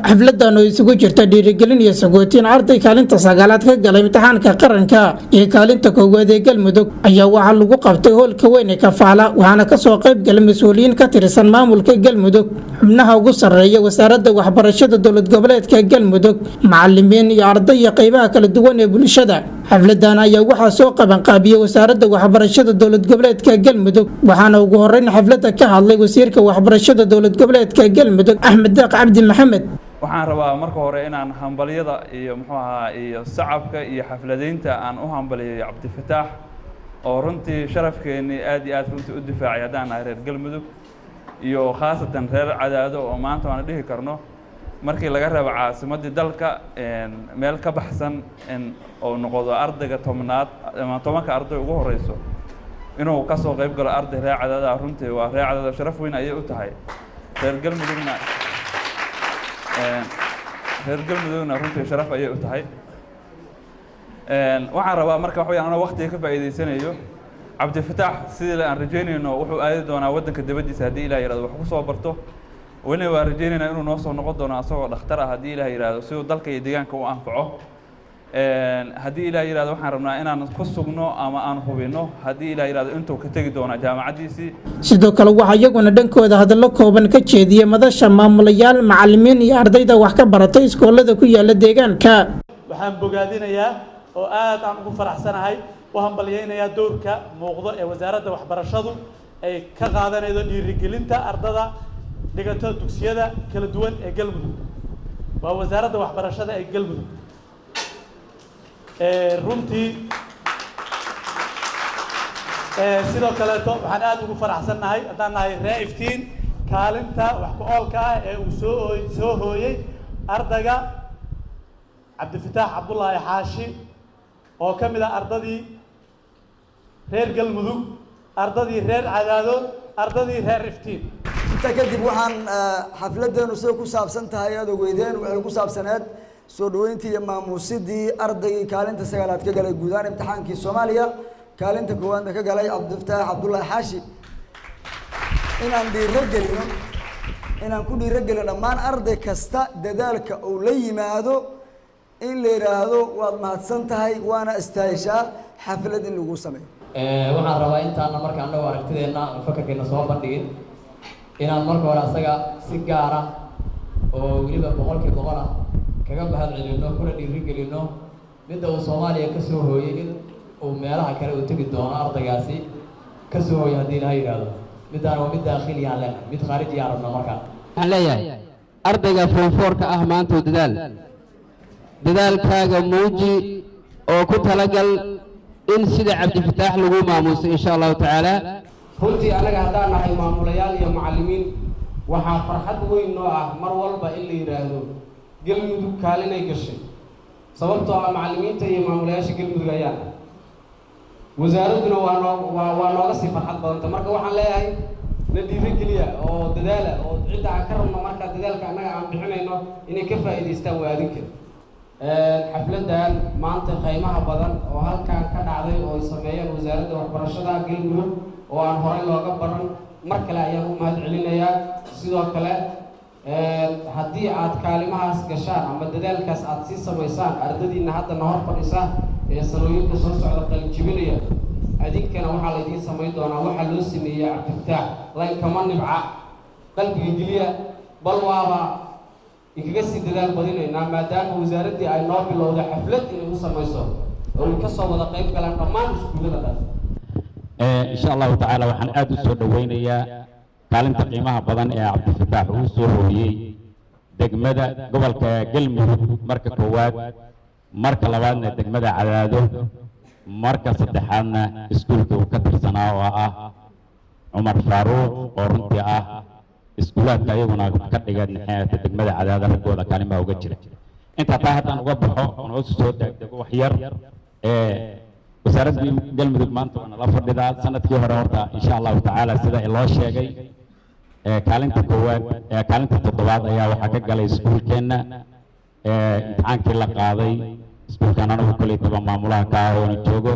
Xafladan oo isugu jirta dhiirigelin iyo sagootiin arday kaalinta sagaalaad ka galay imtixaanka qaranka iyo kaalinta koowaad ee Galmudug ayaa waxaa lagu qabtay hoolka weyn ee Kafaala, waxaana kasoo qayb galay mas-uuliyiin ka tirsan maamulka Galmudug, xubnaha ugu sarreeya Wasaaradda Waxbarashada Dowlad Goboleedka Galmudug, macalimiin iyo arday iyo qaybaha kala duwan ee bulshada. Xafladan ayaa waxaa soo qabanqaabiyey Wasaaradda Waxbarashada Dowlad Goboleedka Galmudug, waxaana ugu horeyn xafladda ka hadlay wasiirka waxbarashada Dowlad Goboleedka Galmudug, Axmed Deeq Cabdi Maxamed. Waxaan rabaa marka hore inaan hambalyada iyo muxuu ahaa iyo sacabka iyo xafladaynta aan u hambaliyayo Cabdifataax, oo runtii sharafkeennii aad iyo aad runtii u difaacay haddaan nahay reer Galmudug iyo khaasatan reer Cadaado, oo maanta aan dhihi karno markii laga rabo caasimaddii dalka meel ka baxsan oo noqdo ardayga 10aad ama 10ka arday ugu horeyso inuu ka soo qayb galo arday reer Cadaada. Runtii waa reer Cadaado, sharaf weyn ayay u tahay reer Galmudugna, reer Galmudugna runtii sharaf ayay u tahay. Waxaan rabaa marka waxa weyaan anoo waqtiga ka faa'iidaysanayo, Cabdifataax sidii aan rajaynayno wuxuu aadi doonaa waddanka dibaddiisa haddii Ilah yihahdo wax ku soo barto. Weliba waan rajaynaynaa inuu noo soo noqon doono asagoo dhakhtar ah haddii Ilah yihahdo, si uu dalka iyo deegaanka u anfaco haddii Ilah yihahdo. Waxaan rabnaa inaan ku sugno ama aan hubinno haddii Ilah yihahdo intuu ka tegi doono jaamacaddiisii. Sidoo kale waxaa iyaguna dhankooda hadallo kooban ka jeediyey madasha maamulayaal, macalimiin iyo ardayda wax ka baratay iskoolada ku yaala deegaanka. Waxaan bogaadinayaa oo aad aan ugu faraxsanahay, u hambalyaynayaa dowrka muuqdo ee Wasaaradda Waxbarashadu ay ka qaadanaydo dhiirigelinta ardada dhigato dugsiyada kala duwan ee Galmudug. Waa Wasaaradda Waxbarashada ee Galmudug. Runtii sidoo kaleeto waxaan aad ugu faraxsannahay haddaan nahay ree Iftiin kaalinta wax ku oolka ah ee uu soo hooyey ardayga Cabdifataax Cabdullaahi Xaashi, oo ka mid ah ardadii reer Galmudug, ardadii reer Cadaado, ardadii reer Iftiin. Intaa kadib, waxaan xafladeenu siday ku saabsan tahay aad ogeydeen, waxay ku saabsaneed soo dhaweyntii iyo maamuusidii ardaygii kaalinta sagaalaad ka galay guud ahaan imtixaankii Soomaaliya, kaalinta koowaadna ka galay, Cabdifataax Cabdullaahi Xaashi. Inaan dhiiro gelino, inaan ku dhiiro gelino dhammaan arday kasta dadaalka uu la yimaado in la yidhaahdo waad mahadsan tahay, waana istaaheshaa xaflad in lagu sameeyo. Waxaan rabaa intaana marka annagu aragtideenna ama fakarkeenna soo bandhigin inaan marka hore asaga si gaar ah oo weliba 100% ah kaga mahad celinno kuna dhiiri gelinno midda uu Soomaaliya ka soo hooyey, in uu meelaha kale uu tegi doono ardaygaasi ka soo hooyay haddii Ilaha yidhaahdo. Middaan waa mid daakhiliyaan leenahay, mid khaarijiyaan rabna markaan. Waxaan leeyahay ardayga form four-ka ah maanta, dadaal, dadaalkaaga muuji oo ku talagal in sida Cabdifataax lagu maamuuso, insha Allahu tacaala. Runtii annaga haddaan nahay maamulayaal iyo macallimiin, waxaa farxad weyn noo ah mar walba in la yidhaahdo Galmudug kaalinay gashay, sababtoo ah macallimiinta iyo maamulayaasha Galmudug ayaan ah. Wasaaradduna waa noo waa waa nooga sii farxad badanta. Marka waxaan leeyahay na dhiirigeliya oo dadaala, oo cidda aan ka rabno marka dadaalka annaga aan bixinayno inay ka faa'iidaystaan waa adinka. Xafladdan maanta qiimaha badan oo halkan ka dhacday oo ay sameeyeen Wasaaradda Waxbarashada Galmudug oo aan horey looga baran, mar kale ayaan u mahad celinayaa. Sidoo kale, haddii aad kaalimahaas gashaan ama dadaalkaas aad sii samaysaan, ardadiinna haddana hor fadhisa ee sanooyinka soo socda qalinjibinaya, adinkana waxaa laydiin samayn doonaa waxaa loo sameeyey Cabdifataax. Laynkama nibca, qalbiga geliya, bal waaba inkaga sii dadaal badinaynaa maadaama wasaaraddii ay noo bilowday xaflad inay u samayso oo ay ka soo wada qayb galaan dhammaan iskuullada dhan. Insha Allahu tacaala, waxaan aada u soo dhoweynayaa kaalinta qiimaha badan ee Cabdifataax uu soo hooyey degmada gobolka Galmudug marka koowaad, marka labaadna degmada Cadaado, marka saddexaadna iskuulka uu ka tirsanaa oo ah Cumar Faaruuq, oo runtii ah iskuulaadka ayaguna ka dhigan maxay degmada Cadaado raggooda kaalimaha uga jira. Intaa taa haddaan uga baxo oon hoos soo daagdego wax yar, Wasaaradda Galmudug maanta waa nala fadhidaa. Sanadkii hore horta, insha Allahu tacaala, sida loo sheegay, kaalinta koowaad, kaalinta toddobaad ayaa waxaa ka galay iskuulkeenna imtixaankii la qaaday. Iskuulkan anigu koley toban maamulaha ka ah oona joogo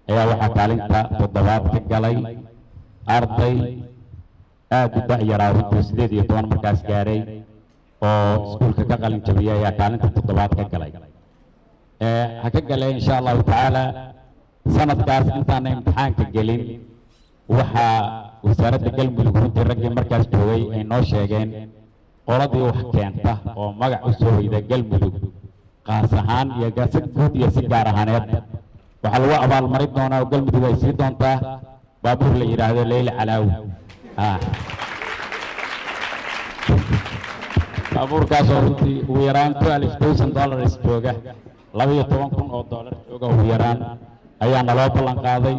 ayaa waxaa kaalinta toddobaad ka galay arday aad u da'-yaraa runtii, 18 markaas gaaray. Oo iskuulka ka qalin jabiyay ayaa kaalinta toddobaad ka galay. Ha ka galay, insha Allahu tacaala. Sanadkaas intaana imtixaanka gelin, waxaa wasaaradda Galmudug runtii raggii markaas joogay ay noo sheegeen qoladii wax keenta oo magac u soo hoyda Galmudug qaas ahaan iyo si guud iyo si gaar ahaaneed, waxaa lagu abaalmarin doonaa oo Galmudug ay sii doontaa baabuur la yidhaahdo Leyli Calaawi. Baabuurkaasoo runtii ugu yaraan $12,000 jooga, $12,000 jooga ugu yaraan ayaa naloo ballan qaaday.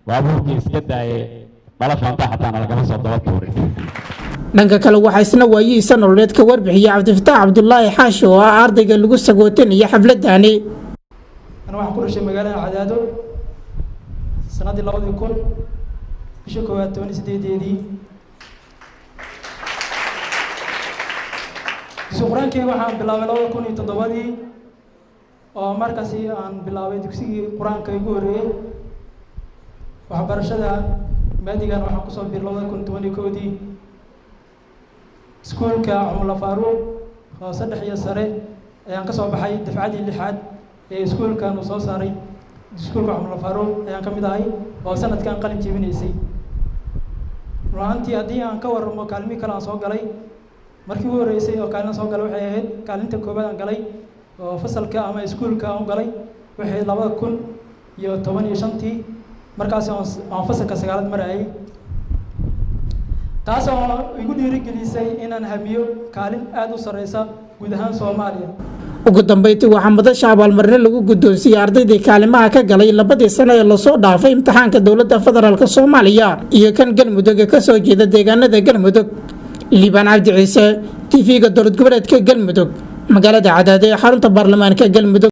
Baabuurkii iska daayay, dhala fanta xataa nalagama soo daba tuurin. Dhanka kale, waxaa isna waayihiisa nololeed ka warbixiyey Cabdifataax Cabdulaahi Xaashi oo ah ardayga lagu sagootinaya xafladani. Ana waxaan ku dhashay magaalada Cadaado sannaddii 2000, bisha koowaad 18-deedii. Dugsi qur-aankii waxaan bilaabay 2007-dii, oo markaasi aan bilaabay dugsigii qur-aanka igu horreeyey. Waxbarashada maadigan waxaan kusoo biiray 2011-dii iskuulka Cumla Faaruuq hoose dhex iyo sare ayaan ka soo baxay. Dafcadii lixaad ee iskuulkan uu soo saaray, iskuulka Cumla Faaruuq, ayaan ka mid ahay oo sanadkan qalin jebinaysay. Run ahaantii, haddii aan ka warramo kaalmihii kale aan soo galay, markii ugu horreysay oo kaalin soo galay waxay ahayd kaalinta koowaad aan galay oo fasalka ama iskuulka aan u galay, waxay ahayd 2015-tii, markaas aan fasalka sagaalaad marayay, taas oo igu dhiirigelisay inaan hamiyo kaalin aada u sarreysa guud ahaan Soomaaliya. Ugu dambeyntii, waxaa madasha abaalmarino lagu guddoonsiiyey ardaydii kaalimaha ka galay 2dii sano ee lasoo dhaafay imtixaanka dowladda federaalka Soomaaliya iyo kan Galmudug ee kasoo jeeda deegaanada Galmudug. Liibaan Cabdi Ciise, TV-ga dowlad goboleedka Galmudug, magaalada Cadaado ee xarunta baarlamaanka Galmudug.